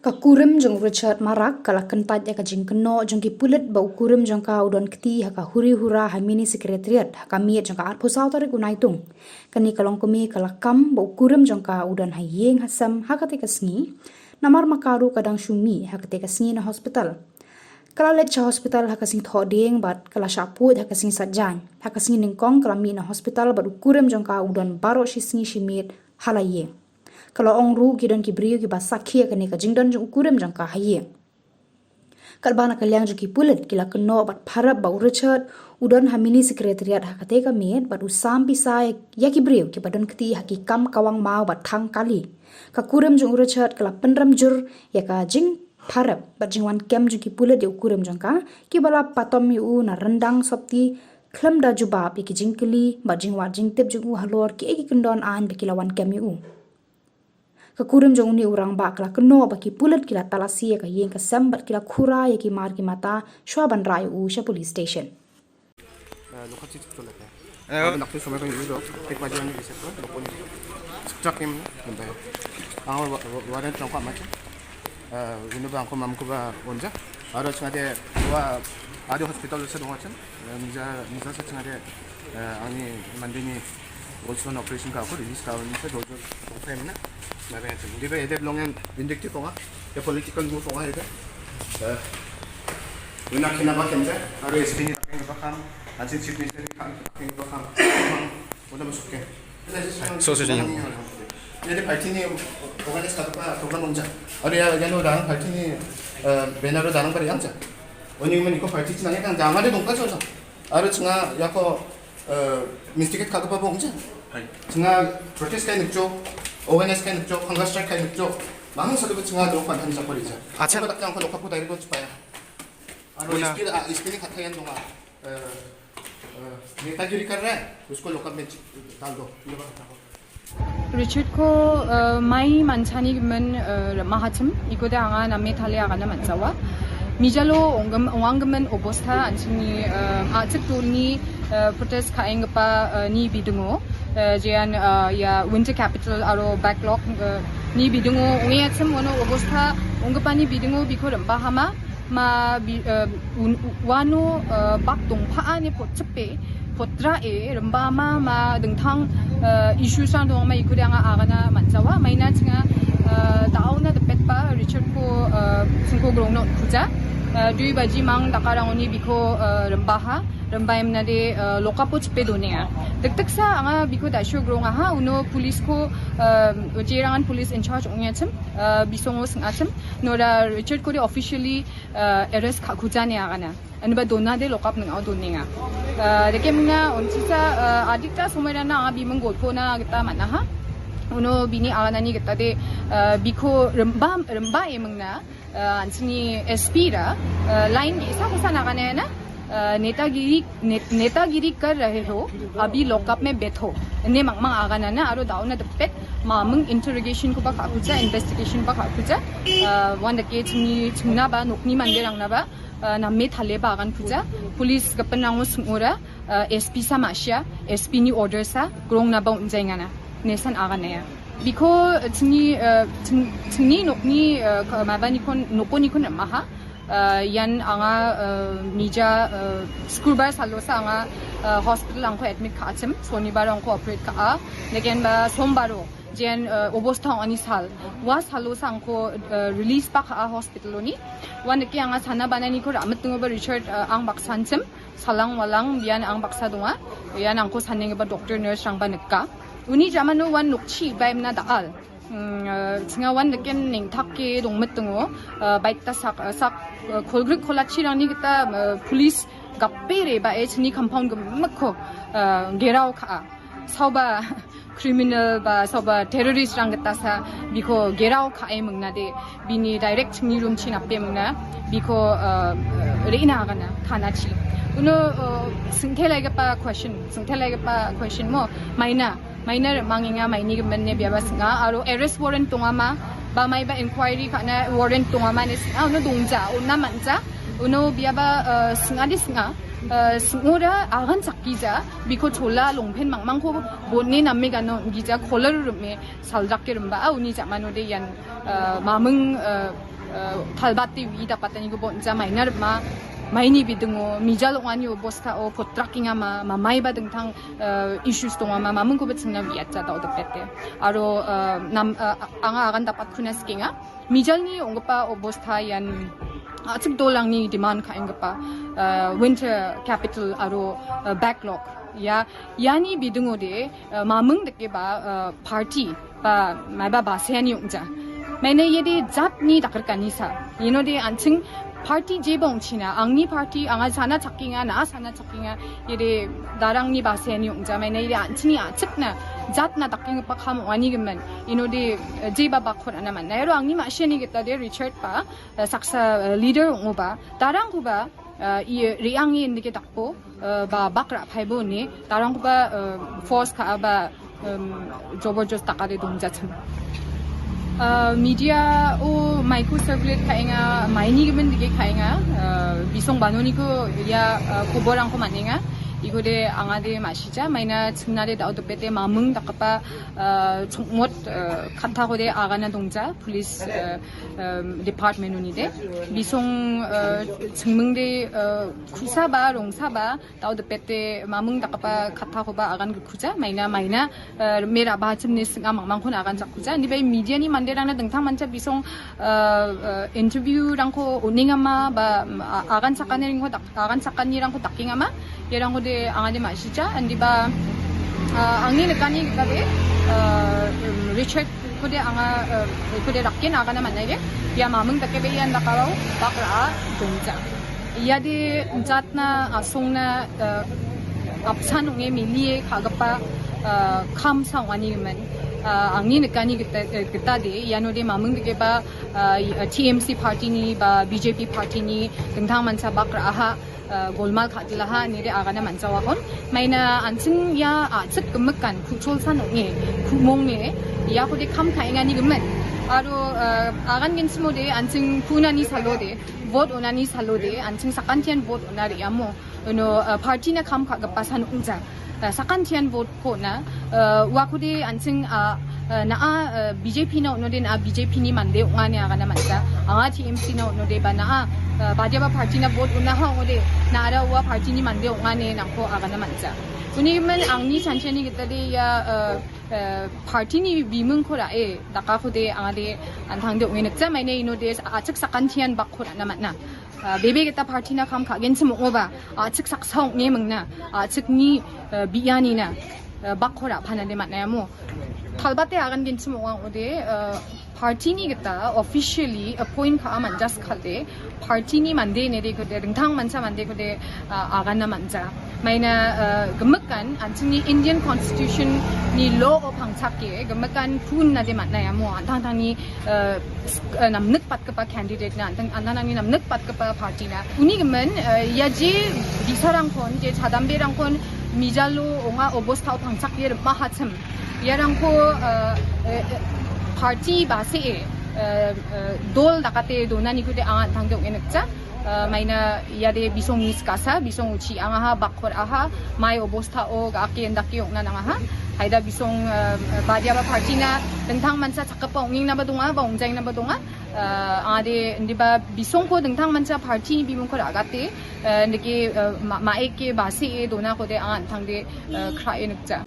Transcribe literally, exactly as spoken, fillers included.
Ka kurim jong u Richard Marak ka la kynpat ïa ka jingkynnoh jong ki pulit ba u kurim jong ka u don kti ha ka huri hura ha mini secretariat ha ka miet jong ka arphew saw tarik u Naitung. Kane ka long kmie ka la kam ba u kurim jong ka u don ha ïing ha sem ha kata ka sngi. Namar ma ka ruh ka dang shu mih ha kata ka sngi na hospital. Ka la leit sha hospital ha ka sngi Thohdieng bad ka la shah pud ha ka sngi Saitjaiñ. Ha ka sngi nyngkong ka la mih na hospital bad u kurim jong ka u don baroh shi sngi shi miet ha la ïing. Ka la ong ruh ki don ki briew kiba sakhi ïa kane ka jingdon jong u kurim jong ka ha ïing. Katba na ka liang jong ki pulit ki la kynnoh bad pharap ba u Richard u don ha mini secretariat ha kata ka miet bad u sam pisa ïa ki briew kiba don kti ha ki kam kawang maw bad thang kali. Ka kurim jong u Richard ka la pynrem jur ïa ka jingpharap bad jingwan kem jong ki pulit ïa u kurim jong ka kiba la patom ïa u na ryndang sopti khlem da jubab ïa ki jingkylli bad jingwad jingtip jong u halor kiei ki kyndon aiñ ba ki la wan kem ïa u. Ka kurim jong une u rangbah ka la kynnoh ba ki pulit ki la talasi ïa ka ïing ka sem bad ki la khura ïa ki mar ki mata shwa ban rah ïa u sha police station. Eh, lokal chief tu lagi. Eh, oh. Nak tu sampai kan dulu. Tik baju ni bisa tu, lokal ni. Truck ni mana? Nampak. Ah, wa-, wa-, warrant nampak macam. Eh, ini bang aku mamku ba onja. Baru sengaja dua ada hospital saya dong macam. Eh, mija, mija saya sengaja, eh, ani mandini also operation ka aku release ka ni saya dojol saya mana. Mari macam. Dia ada belongan vindictive kong ah. Ya political move kong ah itu. Eh, Una kena ba kenja, aro S P ni bakeng bakang, ansin chief minister ni bakeng bakang, una masuk ke. So, so, so. Jadi party ni organize ka apa program ongja. Aro ya, ya no dang party ni, eh, banner dang bari ongja. Oni mani ko party cina kan jangan ada dongka so. Aro cina ya ko, eh, mistik ka apa ongja. Cina protest kai nukjo, organize kai nukjo, hunger strike kai nukjo. Mangang satu cina dong pan han japori ja. Acha. Ko tak jang ko lokap ko dari ko supaya. Aro Una. S P, ah, S P ni kata yang dong ah. Eh, eh, नेतागिरी कर रहा है, उसको लॉकअप में डाल दो। ये बात बताओ। Richard ko, eh, mai manchani gimin, eh, mahatim, ikode anga name thale agana manchawa. Mijalo ongam-, onganggimin obostha anchini, eh, achik dolni, eh, protest ka·enggipa, eh, ni bidingo, eh, jean, eh, ia winter capital aro backlog, eh, ni bidingo ong·eachim uano obostha onggipani bidingo biko rim·bahama. Ma bi-, eh, un-, u-, uano, eh, bak dongpa·ani potchipe, potrae, rimbama, ma dingtang, eh, issues-rang dongama ikode anga agana manjawa. Maina chinga, eh, da·ona dipetba Richard-ko, eh, singko grongno on·kuja. Eh, dui baji mang dakarangoni biko, eh, rimbaha, rimbaemnade, eh, lokapo chipe donenga. Dikdiksa anga biko da·sio grongaha, uno police-ko, eh, jerangan police in charge ong·achim, eh, bisongo sing·achim. Nora Richard-kode officially eh, arrest ka·kuja ine agana. Aniba donade lokap ning·ao donenga. Eh, dake mingna on·tisa, eh, adita somoirana anga biming golpona gita man·aha. Uno bini aganani gitade, eh, biko rimba, rimba emingna, eh, anchini S P ra, eh, line ge·sakosan agana iana, eh, netagiri, net-, netagiri kar rahe ho, abhi lokap mein baitho. Ine mangmang aganana aro da·ona dipet, maming interrogation-koba ka·kuja, investigation-ba ka·kuja, eh, uandake chingni, chingnaba, nokni manderangnaba, eh, name taleba agankuja, police gipinrango sing·ora, eh, S P sa ma·sia, S P ni order sa, grongnaba on·jaengana, inesan aganaia. Biko, eh, chingni, eh, ching-, chingni nokni, eh, ka-, mabanikon, nokonikon rim·aha, eh, ian anga, eh, mija, eh, skulbar salosa anga, eh, hospital angko admit ka·achim, sonibar angko operate ka·a, negenba sombaro, Jen, eh, obostha ong·ani sal. Ua salosa angko, eh, release ba ka·a hospital-oni. Ua nike anga sana bananiko ra·mitingoba Richard, eh, ang baksanchim, salang walang bian ang baksa donga. Ian angko sanenggipa doctor, nurse-rangba nika. Uni jamano uan nokchi baimna da·al. Mm, eh, chinga uan niken neng·take dongmitingo, eh, baita sak, eh, sak, eh, kolgrik kolachirangni gita, eh, police gape rebae chini compound gimikko, eh, gerao ka·a. Saoba criminal ba saoba terrorist-rang gitasa biko gerao ka·e mingnade bini direct chingni room-chi nape mingna biko, eh, re·na agana thanachi. Uno, eh, singthelaigipa question, singthelaigipa question mo maina, maina mangenga maini gimin ine biaba sing·a aro arrest warrant dongama ba maiba inquiry ka·na warrant dongama ine sing·a uno dongja, on·na man·ja. Uno biaba, eh, sing·ade sing·a, eh, sing·ora agan chakgija, biko chola longpen mangmangko bone name gana on·gija, kolor rime saldake rimba, ah, uni ja·manode ian, eh, maming, eh, eh, talbate wi dakbataniko bonja maina rima, maini bidingo, mijal ong·ani obostao potrakengama, mamaiba dingtang, eh, issues dongama, mamingkoba chingna wi·atja dao dipete. Aro, eh, nam-, eh, anga agan dapatkuna sikenga. Mijalni ong·gipa obosta ian, a·chik dolrangni demand ka·enggipa, eh, winter capital aro, eh, backlog. Ia, iani bidingode, eh, maming dakeba, eh, party ba maiba baseani ong·ja. Maina iade jatni dakrikanisa. Inode an·ching party jeba ong·china. Angni party, anga sana chakenga, na·a sana chakenga. Iade darangni baseani ong·ja. Maina iade an·chingni a·chikna jatna dakenggipa kam ong·ani gimin. Inode, eh, jeba bakko ra·na man·a. Aro angni ma·siani gitade Richard ba, eh, saksa, eh, leader ong·oba. Darangkoba, eh, i re·ange indike dakbo, eh, ba bak ra·paibo ine, darangkoba, eh, force ka·aba, em, joborjos dakade dongjachim. Eh, media-o maiko circulate ka·enga, maini gimin dike ka·enga, eh, bisong banoniko ia, eh, koborrangko man·enga. Ikode angade ma·sija, maina chingnade dao dipete maming dakgipa, eh, chongmot, eh, kattakode agana dongja, police, eh, em, department unide. Bisong, eh, chingmingde, eh, ku·saba, rongsaba, dao dipete maming dakgipa kattakoba agan gikkuja, maina, maina, eh, mera bachimni singa mangmangkon agan jakkuja. Indiba media-ni manderangna dingtang mancha bisong, eh, eh, interview-rangko on·engama ba, mm, a-, agan sakaniringko dak-, agan sakanirangko dakengama, iarangkode angade ma·sija. Indiba, eh, angni nikani gitade, eh, mm, Richard-kode anga, eh, ikode rakken agana man·aide. Ia maming dakebe ian dakao bak ra·a dongja. Iade jatna asongna, eh, apsan ong·e milie ka·gipa, eh, kamsa ong·ani gimin. Eh, angni nikani gita, eh, gitade, ianode maming dikeba, eh, T M C party-ni ba B J P party-ni dingtang mancha bak ra·aha, eh, golmal ka·dilaha inide agana man·jawakon. Maina an·ching ia a·chik gimikan ku·cholsan ong·e, ku·monge, iakode kam ka·engani gimin. Aro, eh, agan genchimode an·ching ku·nani salode, vote on·ani salode, an·ching sakantian vote on·a re·amo. Uno, eh, party-na kam ka·gipa san ong·ja. Eh, sakantian vote-ko on·a. Eh, uakode an·ching, ah, eh, na·a, eh, B J P-na on·ode na·a B J P-ni mande ong·a ine agana man·ja. Anga T M C-na on·ode ba na·a, eh, badiaba party-na vote on·aha ong·ode na·ara ua party-ni mande ong·a ine nangko agana man·ja. Uni gimin angni chanchiani gitade ia, eh, eh, party-ni bimingko ra·e dakakode angade an·tangde ong·e nikja, maina inode a·chik sakantian bakko ra·na man·a. Ah, bebe gita party-na kam ka·genchim ong·oba, a·chik saksa ong·e mingna, a·chikni, eh, bi·anina, eh, bakko ra·panade man·aia mo. Talbate agan genchim ong·a ong·ode, eh, party-ni gita officially appoint ka·a man·jaskade, party-ni mande inede kode, dingtang mancha mande kode, ah, agana man·ja. Maina, eh, gimikan, an·chingni Indian Constitution-ni law-o pangchake, gimikan ku·nade man·aia mo, an·tangtangni, eh, s-, eh, namnikpatgipa candidate-na, an·tang, an·tangtangni namnikpatgipa party-na. Uni gimin, eh, ia je bi·sarangkon, je chadamberangkon mijalo ong·a obostao pangchake rim·ahachim. Iarangko, eh, eh, eh, party basee, eh, eh, dol dakate donanikode anga an·tangde ong·e nikja. Eh, maina iade bisong niskasa, bisong uchi angaha, bakkor aha, mai obostao ga·ake indake ong·na nangaha. Haida bisong, eh, badiaba party-na dingtang mancha chakgipa ong·engnaba donga, ba ong·jaengnaba donga. Eh, angade indiba bisongko dingtang mancha party-ni bimungko ra·gate, eh, indake, eh, ma-, maeke basee donakode anga an·tangde, eh, krae nikja.